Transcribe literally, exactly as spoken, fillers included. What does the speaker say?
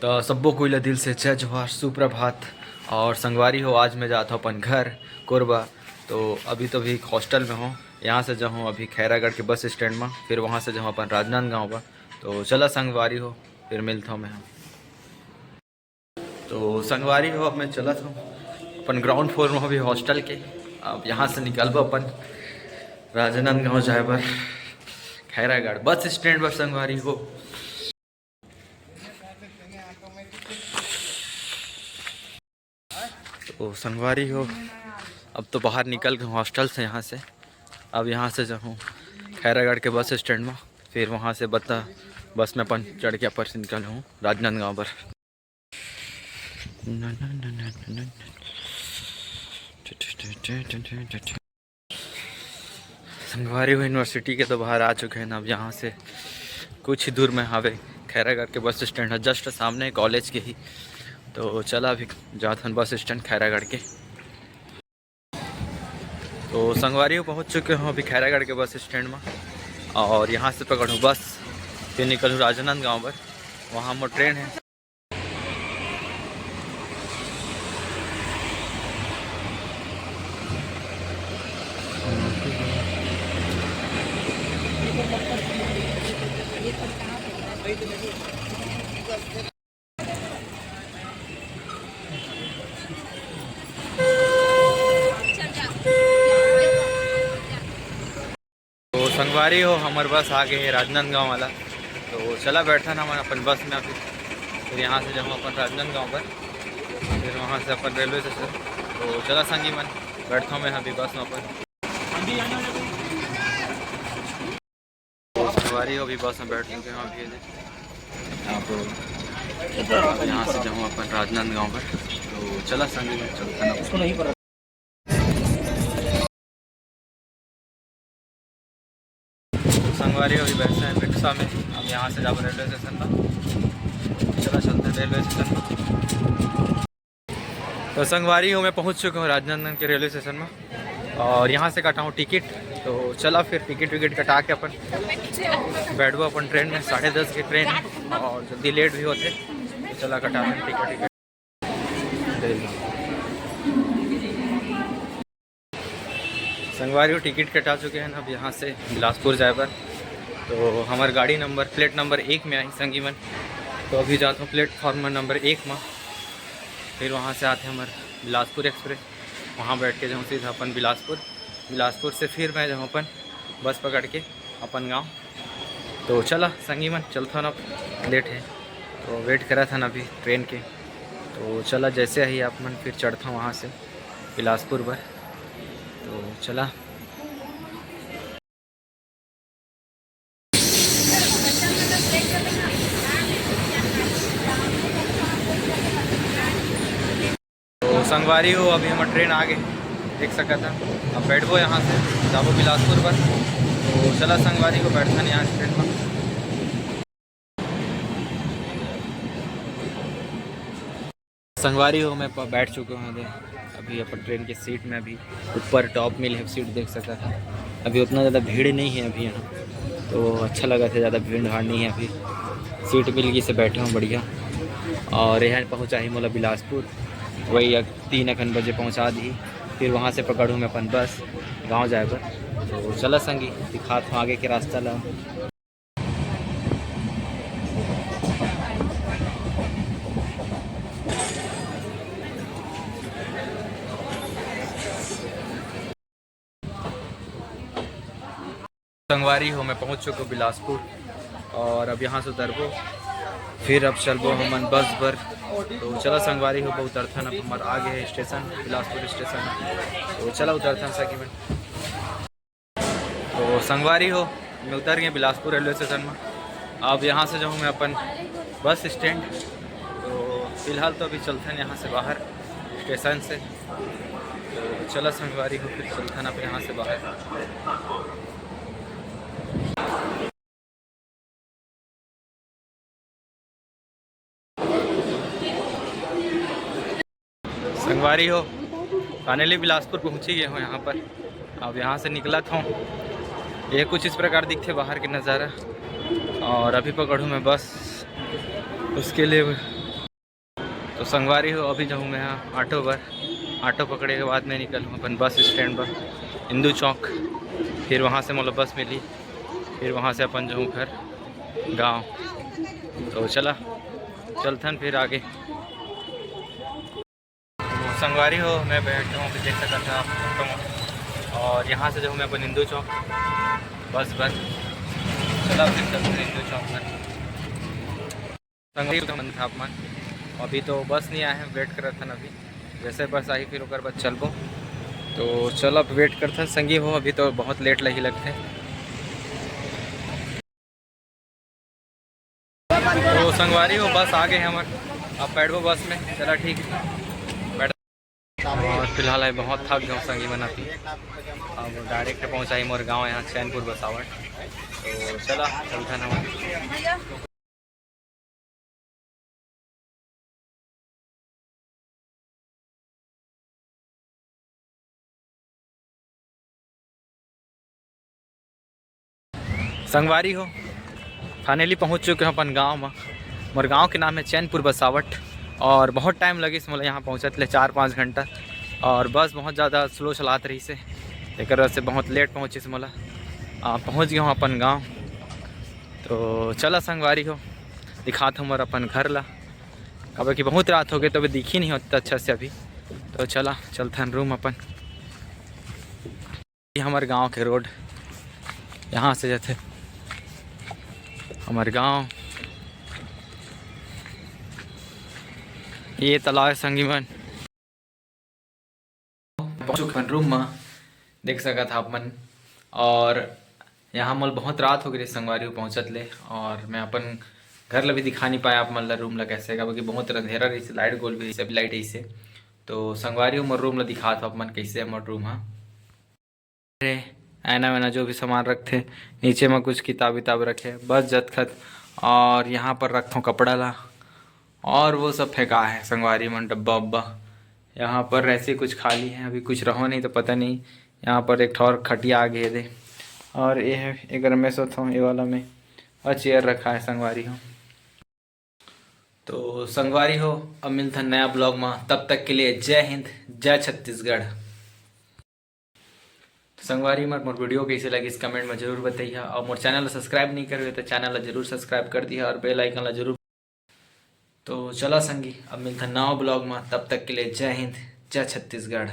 तो सब्बो कोई ला दिल से जय जोहार, सुप्रभात। और संगवारी हो, आज मैं जात हूँ अपन घर कोरबा। तो अभी तो अभी हॉस्टल में हूँ, यहाँ से जाहूँ अभी खैरागढ़ के बस स्टैंड में, फिर वहाँ से जाहूँ अपन राजनांदगांव बा। तो चला संगवारी हो, फिर मिलता हूँ मैं। तो संगवारी हो, अब मैं चलत हूँ अपन ग्राउंड फ्लोर में अभी हॉस्टल के। अब यहाँ से निकलबो अपन राजनांदगांव जाए बर खैरागढ़ बस स्टैंड पर संगवारी हो। तो संगवारी हो, अब तो बाहर निकल गए हॉस्टल से, यहाँ से। अब यहाँ से जाहूँ खैरागढ़ के बस स्टैंड में, फिर वहाँ से बता बस में अपन चढ़ के अपन से निकल हूँ राजनांदगांव पर। संगवारी हो, यूनिवर्सिटी के तो बाहर आ चुके हैं। अब यहाँ से कुछ ही दूर में हवे खैरागढ़ के बस स्टैंड है, जस्ट सामने कॉलेज के ही। तो चला अभी जात हन बस स्टैंड खैरागढ़ के। तो संगवारी हो, पहुँच चुके हो अभी खैरागढ़ के बस स्टैंड में, और यहाँ से पकड़ूँ बस, फिर निकलूँ राजनांदगांव पर, वहाँ मोर ट्रेन है। तो संगवारी हो, हमर बस आ गए है राजनांदगांव वाला। तो चला बैठन हमन अपन बस में अभी, फिर यहाँ से जाहूँ अपन राजनांदगांव पर, फिर वहाँ से अपन रेलवे स्टेशन। तो चला संगी मन, बैठता हूँ मैं अभी बस में अपन। तो संगवारी हो, अभी बस में बैठ चुके हैं अभी। यहाँ पर यहाँ से जाऊँ अपन राजनांदगांव पर। तो चला संगी मन, चलते हैं। संगवारी हो, अभी बैठे हैं रिक्शा में। अब यहाँ से जाबो रेलवे स्टेशन पर। चला चलते हैं रेलवे स्टेशन पर। तो संगवारी हो, मैं पहुँच चुका हूँ राजनांदगांव के रेलवे स्टेशन में, और यहाँ से कटाऊँ टिकट। तो चला फिर टिकट विकट कटा के अपन बैठबो अपन ट्रेन में। साढ़े दस की ट्रेन है और जल्दी लेट भी होते, तो चला कटा दें टिकट विकट। संगवारी हो, टिकट कटा चुके हैं अब यहाँ से बिलासपुर जाए बर। तो हमार गाड़ी नंबर, प्लेट नंबर एक में आई संगी मन। तो अभी जाता हूँ प्लेटफॉर्म नंबर एक में, फिर वहाँ से आते हमार बिलासपुर एक्सप्रेस, वहाँ बैठ के जाऊँ सीधा अपन बिलासपुर। बिलासपुर से फिर मैं जाऊँ अपन बस पकड़ के अपन गाँव। तो चला संगी मन, चलथन, अब लेट है, तो वेट करत हन अभी ट्रेन के। तो चला, जैसे ही आप मन फिर चढ़थन वहाँ से बिलासपुर बर। तो चला। तो संगवारी हो, अभी हमर ट्रेन आ गे, देख सकत हन। अब बैठबो यहाँ से, जाबो बिलासपुर बर। तो चला संगवारी हो, बैठथन यहाँ ट्रेन में। संगवारी हो, मैं प-, बैठ चुके हूँ अभी, अभी अपन ट्रेन के सीट में। अभी ऊपर टॉप में है सीट, देख सकत हन। अभी उतना ज़्यादा भीड़ नहीं है अभी यहाँ, तो अच्छा लगत है, ज़्यादा भीड़ भाड़ नहीं है अभी। सीट मिल गई से बैठे हूँ बढ़िया। और यहाँ पहुँचा ही मोला बिलासपुर, वही एक तीन अखन बजे पहुँचा दी, फिर वहाँ से पकड़ूँ मैं अपन बस गाँव जाए बर। तो चला संगी, दिखात हूँ आगे के रास्ता ला। संगवारी हो, मैं पहुंच चुका हूँ बिलासपुर और अब यहाँ से उतरबो, फिर अब चलबो हमन बस बर। तो चला संगवारी हो, बहुत उतरथन, अब हमर आ गे हे स्टेशन, बिलासपुर स्टेशन। तो चला उतरथन सखी मन। तो संगवारी हो, मैं उतर गए बिलासपुर रेलवे स्टेशन में। अब यहाँ से जाऊँ मैं अपन बस स्टैंड। तो फिलहाल तो अभी चलथन यहाँ से बाहर स्टेशन से। तो चला संगवारी हो, फिर चलथन अब यहाँ से बाहर। संगवारी हो, फाइनली बिलासपुर पहुँच ही गए हो यहाँ पर। अब यहाँ से निकलत हूँ, ये कुछ इस प्रकार दिखथे बाहर के नज़ारा। और अभी पकड़ूँ मैं बस, उसके लिए तो संगवारी हो, अभी जाहूँ मैं ह ऑटो बर। ऑटो पकड़े के बाद मैं निकलहूँ अपन बस स्टैंड बर, हिंदू चौक। फिर वहाँ से मोला बस मिली, फिर वहाँ से अपन जाहूँ घर, गाँव। तो चला, चलथन फिर आगे। संगवारी हो, मैं बैठे हूँ, अभी देख सकत हव आप फोटो में। और यहाँ से जाहूँ मैं अपन हिंदू चौक बस बर। चला, फिर चलते हैं हिंदू चौक बर। संगवारी हो, मन था आप मन, अभी तो बस नहीं आया है, वेट करत हन अभी। जैसे बस आही, फिर ओकर बाद चलबो। तो चल, अब वेट करथन संगी हो, अभी तो बहुत लेट लही लगथे। तो संगवारी हो, बस आ गए हमर, अब बैठबो बस में। चला, ठीक है, बैठ। और फिलहाल है बहुत थक गए संगी मन अभी। अब डायरेक्ट पहुँचाही मोर गाँव यहाँ चैनपुर बसावट। तो चला, चलथन हमन। संगवारी हो, फाइनली पहुंच चुके हैं अपन गांव में। मोर गांव के नाम है चैनपुर बसावट। और बहुत टाइम लगिस मोला यहाँ पहुँचत ले, चार पाँच घंटा। और बस बहुत ज़्यादा स्लो चलात रहिस हे, तेकर वजह से बहुत लेट पहुँचिस मोला। आ, पहुँच गए हूँ अपन गांव। तो चला संगवारी हो, दिखात हूँ मोर अपन घर ला, काबर कि बहुत रात हो गए, तो अभी दिखी नहीं होता अच्छा से अभी। तो चला, चलथन रूम अपन। ये हमर गांव के रोड, यहाँ से जाथे हमर गांव। ये तालाब है संगी मन। पहुंच चुके हन रूम में, देख सकत हा आप मन। और यहाँ मोला बहुत रात हो गई संगवारी हो पहुँचत ले, और मैं अपन घर ला भी दिखा नहीं पाया आप मन ला, रूम ला कैसे, काबर कि बहुत अंधेरा रहिस, लाइट गोल भी रहिस, अभी लाइट आइस हे। तो संगवारी हो, मोर रूम ला दिखात हो आप मन, कैसे हे मोर रूम हा। रे, आईना वाईना जो भी सामान रखथे, नीचे में कुछ किताब विताब रखे, बस जतखत। और यहाँ पर रखथों कपड़ा ला, और वो सब फेंका है संगवारी मन, डब्बा उब्बा। यहाँ पर ऐसे कुछ खाली है, अभी कुछ रहो नहीं तो पता नहीं। यहाँ पर एक ठौर खटिया आ गए दे, और ये है, एकर में सोथों, ये वाला में, और चेयर रखा है संगवारी हो। तो संगवारी हो, अब मिलथन नया ब्लॉग में, तब तक के लिए जय हिंद, जय छत्तीसगढ़। तो संगवारी मन, मोर वीडियो कैसे लगिस, कमेंट में जरूर बताइहा, और मोर चैनल ला सब्सक्राइब नहीं करे हो तो चैनल ला जरूर सब्सक्राइब कर दिहा और बेल आइकन ला जरूर। तो चला संगी, अब मिलथन नवा ब्लॉग में, तब तक के लिए जय हिंद, जय छत्तीसगढ़।